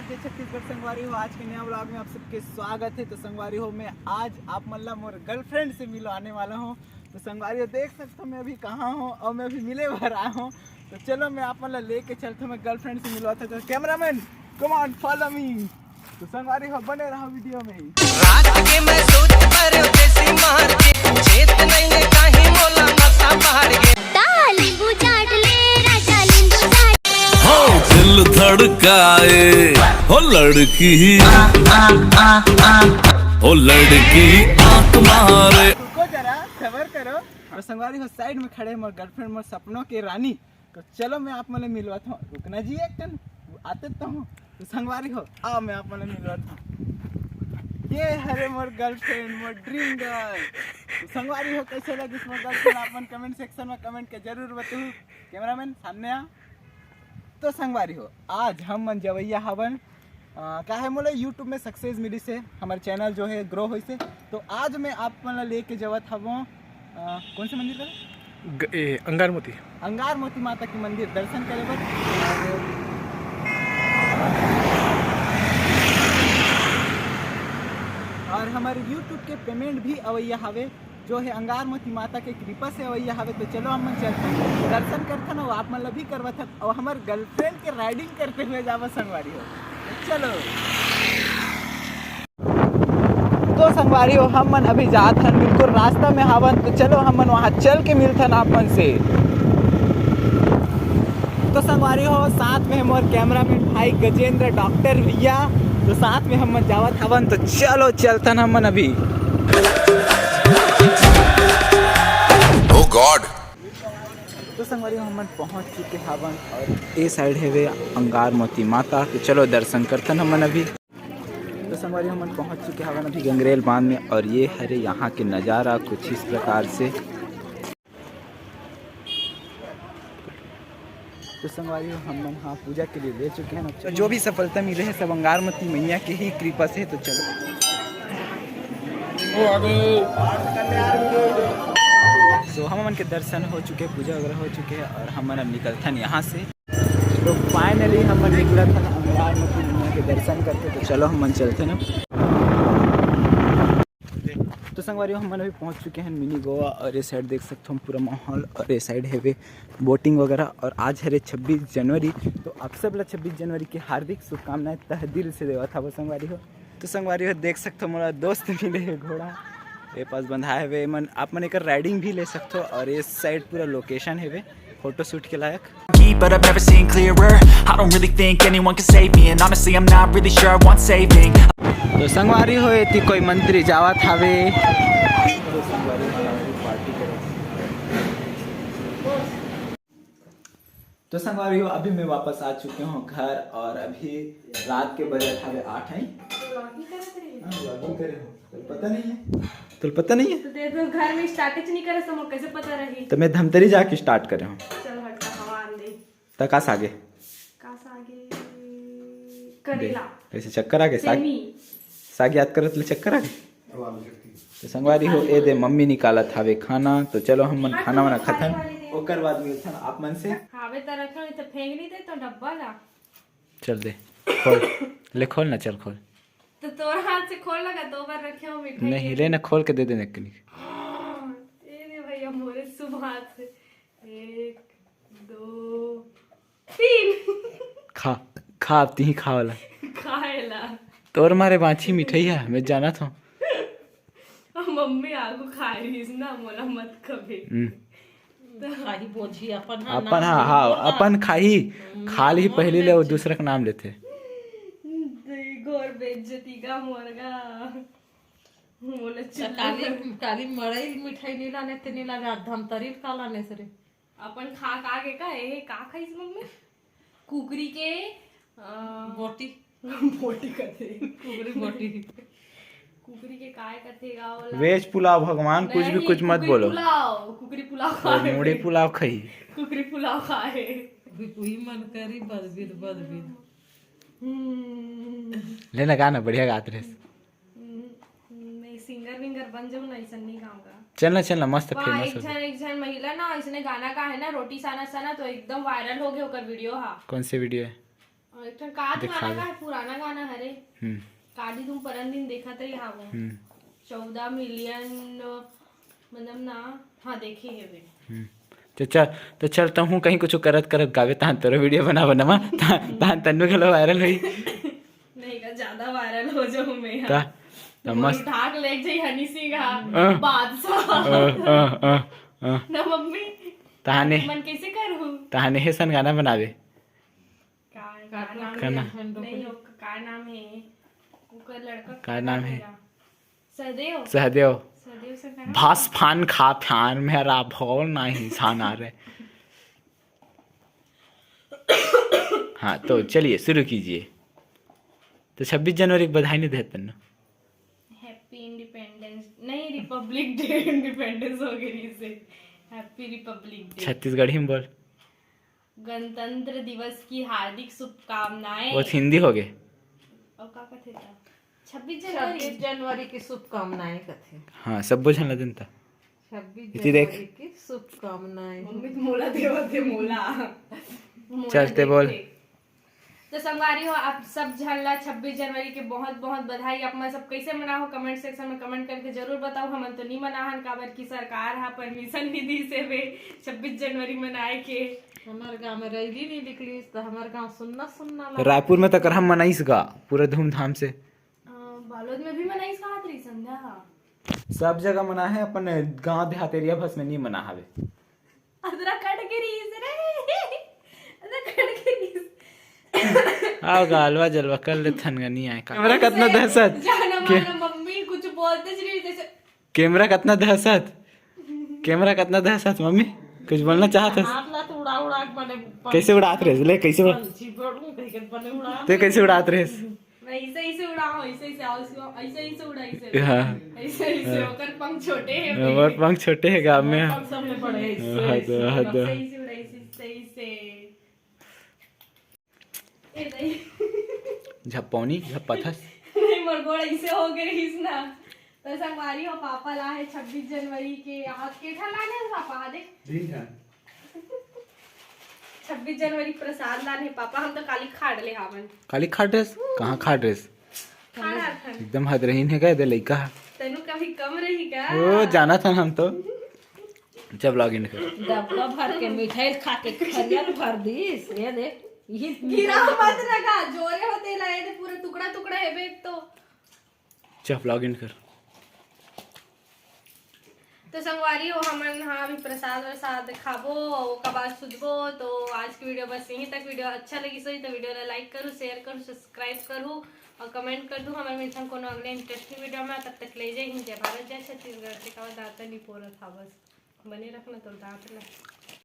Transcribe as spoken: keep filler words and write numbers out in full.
जय छत्तीसगढ़ संगवारी हो, आज के नया व्लॉग में आप सबके स्वागत है। तो संगवारी हो, मैं आज आप मन ला मोर गर्लफ्रेंड से मिलवाने वाला हूँ। तो संगवारी हो, देख सकते हो मैं अभी कहाँ हूँ और मैं अभी मिले बर आया हूँ। तो चलो, मैं आप मन ला लेके चलता हूँ, मैं गर्लफ्रेंड से मिलवाता हूँ। तो cameraman, come on, follow me। तो संगवारी हो, बने रहो वीडियो में। रात के मैं सोच पर देसी मार के, चेत नहीं है काहे मोला नशा बाहर के। ता नींबू चाट ले राजा, नींबू चाट। हो दिल धड़काए, हो लड़की, हो लड़की आंख मारे। रुको जरा, सबर करो। और संगवारी हो, साइड में खड़े मोर गर्लफ्रेंड, मोर सपनों के रानी। तो चलो, मैं आप मन ला मिलवाता हूँ। रुकना जी, एक कन आते तो हूँ। तो संगवारी हो, आओ, मैं आप मन ला मिलवाता हूँ। ये हरे मोर गर्लफ्रेंड, मोर ड्रीम गर्ल। तो संगवारी हो, कैसे लगिस मोर गर्लफ्रेंड? आप मन कमेंट सेक्शन में कमेंट के जरूर बताओ। कैमरामैन, सामने आ। तो संगवारी हो, आज हम मन जवैया हवन, अ, काहे मोला YouTube में सक्सेस मिलिस हे, हमर चैनल जो है ग्रो होइस हे। तो आज मैं आप मन ला लेके जवत हवों, अ, कौन से मंदिर का? ग-, ए, अंगार मोती। अंगार मोती माता के मंदिर दर्शन करे बर। और हमर YouTube के पेमेंट भी अवैया हवे, जो है अंगार मोती माता के कृपा से अवैया हवे। तो चलो, हमन चलथन, दर्शन करथन और आप मन ला भी करवाथन और हमर गर्लफ्रेंड के राइडिंग करते हुए जाबो संगवारी हो। तो चलो। तो संगवारी हो, हम मन अभी जात हन, बिल्कुल रास्ता में हावन। तो चलो, हम मन वहाँ चल के मिलथन आप मन से। तो संगवारी हो, साथ में मोर कैमरामैन भाई गजेंद्र, डॉक्टर भैया, तो साथ में हम मन जावत हवन। तो चलो, चलथन हम मन अभी। Oh God। तो संगवारी हो, हम मन पहुँच चुके हावन और ए साइड हेवे अंगार मोती माता। तो चलो, दर्शन करथन हम मन अभी। तो संगवारी, हमन पहुंच चुके हवन अभी गंगरेल बांध में और ये हरे यहाँ के नज़ारा कुछ इस प्रकार से। तो संगवारी हो, हमन हाँ पूजा के लिए ले चुके हैं। तो जो भी सफलता मिले है, सब अंगारमती मैया के ही कृपा से। तो चलो, तो हम हमन के दर्शन हो चुके, पूजा वगैरह हो चुके हैं और हमन अब निकलथन यहाँ से। तो फाइनली हमन निकलत हन अंगारमती मैया के दर्शन करके। तो चलो, हमन चलथन ना। तो संगवारी हो, हमन अभी पहुंच चुके हैं मिनी गोवा और ये साइड देख सकते हो पूरा माहौल और ये साइड हेवे बोटिंग वगैरह। और आज हरे छब्बीस जनवरी, तो आप सब ला छब्बीस जनवरी की हार्दिक शुभकामनाएं तह दिल से देवत हवो संगवारी हो। तो संगवारी हो, देख सकते हो मोला दोस्त मिले हे घोड़ा, ये पास बंधा हेवे। मन आप मन एकर राइडिंग भी ले सकते हो और ये साइड पूरा लोकेशन हेवे फोटो शूट के लायक। But I've never seen clearer. I don't really think anyone can save me, and honestly, I'm not really sure I want saving. तो संगवारी हो, एती कोई मंत्री जावत हावे। तो संगवारी हो, अभी मैं वापस आ चुके हूँ घर और अभी रात के बजत हावे आठ है। Vlogging करत रही। हाँ, vlogging करे हो, तो पता नहीं है। तो पता नहीं है। तो दे दो, घर में स्टार्ट नहीं करे, तो मोर कैसे पता रही? तो मैं धमतरी जाके स्टार्ट करे हूँ। चल हट, का हवा आन दे। त का सागे? का सागे? करेला। कैसे चक्कर आ गए? साग, सेमी। साग याद करत ले चक्कर आ गए? तो संगवारी हो, ए दे मम्मी निकालत हावे खाना, तो चलो हम मन खाना वाना खाथन, ओकर बाद मिलथन आप मन से। हावे त रखो, नहीं तो फेंक नहीं दे तो डब्बा ला। चल दे, खोल, ले खोल ना, चल खोल। तो तोर हाथ से खोल लगा, दो बार रखे हो मिठाई। नहीं, ले ना, खोल के दे दे नकनी। ए दे भैया, मोरे शुभ हाथ से। एक, दो, तीन। खा, खा, अब तिही खा वाला। खाएला। तोर मारे बांची मिठाई है, मैं जानत हूँ। अब मम्मी आगू खाए रहीस ना, मोला मत कबे। हम्म। खाही बोझी अपन, हाँ, अपन, ना, हाँ, हाँ, बोला। अपन खाही, हम्म, खा ली पहली ले, वो बेइज्जती। दूसरा का नाम लेते। दे घोर बेइज्जती का मोरगा। मोला तो चिल्ला। काली, काली मड़ई मिठाई नी लाने ते नी लाने, आज धमतरी का लाने से रे। अपन खा का के का, ए, का खाइस मम्मी? कुकरी के, अ, बोटी। बोटी कथे। कुकरी बोटी। कुकरी के काय कथे गा ओला? वेज पुलाव, भगवान, कुछ भी नहीं, कुछ मत कुकरी बोलो। पुलाव, कुकरी पुलाव और खाए। मुड़ी पुलाव खाई। कुकरी पुलाव खाए। अभी वही मन करी, बदबिद, बदबिद। हम्म। लेना गाना बढ़िया गात रहे। हम्म, नहीं, सिंगर विंगर बन जाऊँ ना, ऐसा नहीं गाऊंगा। चलना, चलना, मस्त वाह, फेमस एक हो। जन, एक जन महिला ना, इसने गाना का है ना, रोटी साना साना, तो एकदम वायरल हो गया ओकर वीडियो हा। कौन से वीडियो है? अ, एक ठन का दिखा गाना दे। का है, पुराना गाना हरे। हम्म। काली तुम परन दिन देखत रही, हाँ, वो हम्म। चौदह मिलियन, मतलब ना, हाँ, देखे हेवे। हम्म। तो चल, तो चल, तहूँ कहीं कुछ करत करत गावे, तहन तोरो वीडियो बना बना मा, तहन, तहन तन्नू घलो वायरल होई। नहीं का, ज्यादा वायरल हो जाऊँ मैं। ता, ता मोर मस्त। उठा के ले जाई हनी सिंह हा, हाँ। बादशाह। हाँ, हाँ, हाँ, हाँ। ना मम्मी, तहाने, मन कैसे करूँ? तहाने हे सन गाना बनावे। का, का नाम का है? ना? नहीं, ओकर का नाम है? ओकर लड़का का का नाम नाम है? है? सहदेव। सहदेव। सहदेव से कहा? भास फान खा फान मेरा भौल नहीं छाना रे। हाँ, तो चलिए शुरू कीजिए। तो छब्बीस जनवरी की बधाई नहीं देते ना? हैप्पी इंडिपेंडेंस नहीं, रिपब्लिक डे, इंडिपेंडेंस हो गई इसे। Happy Republic day. छत्तीसगढ़ी में बोल। गणतंत्र दिवस की हार्दिक शुभकामनाएं। वो हिंदी हो गए। और का कथे था? छब्बीस जनवरी। छब्बीस जनवरी की शुभकामनाएं कथे। हाँ, सब बोझन ला जनता। छब्बीस इति देख। जनवरी की शुभकामनाएं। मम्मी तो मोला देवत है, मोला। मोला चलते बोल। देखे। तो संगवारी हो, आप सब झन ला छब्बीस जनवरी के बहुत बहुत बधाई। आप मन सब कैसे मना हो, कमेंट सेक्शन में कमेंट करके जरूर बताओ। हमन तो नहीं मनाहन, काबर की सरकार हा परमिशन नहीं दी से बे छब्बीस जनवरी मनाए के। हमार गांव में रैली नहीं निकलिस, तो हमार गांव सुन्ना सुन्ना लगा। रायपुर में तो करम मनाइस गा पूरा धूमधाम से। अ, बालोद में भी मनाइस कहात रही संध्या हा। सब जगह मना है, अपन गांव देहात एरिया भस में नहीं मना हवे। अदरा कट के रहीस रे। अदरा कट के रहीस। आओ गा, अलवा जलवा कर ले थन गा, नहीं आए का। कैमरा कितना दहशत। जाना के- माना मम्मी कुछ बोलते ज रही जैसे। कैमरा कितना दहशत। कैमरा कितना दहशत, मम्मी कुछ बोलना चाहत हस? हाथ ला तो उड़ा उड़ा के बने पं- कैसे उड़ात रहे ले, कैसे उड़ा- पंछी बड़ू कह के बने उड़ा। ते कैसे उड़ात रहे? वैसे ही से उड़ाओ, ऐसे ही से आओ, इसको ऐसे ही से उड़ा, ऐसे। हाँ। ऐसे ही से, हाँ। ओकर पंख छोटे हैं। और पंख छोटे हैं गाँव में। पंख सबले बड़े हैं, हाँ, ऐसे, तो, हाँ, तो। ऐसे ही से उड़ा, ऐसे, ऐसे ही से। ए, नहीं। झपौनी, झपथस। नहीं, मोर गोड़ ऐसे हो गए रहीस ना। तो संगवारी हो, पापा ला है छब्बीस जनवरी के, आज के ठा लाने हैं पापा, देख। तीन ठा। छब्बीस जनवरी प्रसाद लाने पापा, हम तो काली खाड़ ले हावन। काली खाड़ ड्रेस? कहाँ खाड़ ड्रेस? खाड़ आथन। एकदम हद रहीन है का, दे लइका हा। तनु कभी कम रही का? ओ, जाना था हम तो। जब लॉग इन कर। डब्बा भर के मिठाई खा के खरिया ल भर दीस, ये दे। यही गिरा मत लगा, जोरे होते लाए थे, पूरा टुकड़ा टुकड़ा है बैग तो। चुप, लॉग इन कर। तो संगवारी हो, हमन हा अभी प्रसाद वरसाद खाबो और ओकर बाद सुतबो। तो आज की वीडियो बस यहीं तक। वीडियो अच्छा लगी सही तो वीडियो ला लाइक करू, शेयर करू, सब्सक्राइब करू और कमेंट कर दू। हमन मिलथन कोनो अगले इंटरेस्टिंग वीडियो में। तब तक ले जय हिंद, जय भारत, जय छत्तीसगढ़। से कहा दाता नहीं पोरत हा बस। बने रखना तो दांत ला।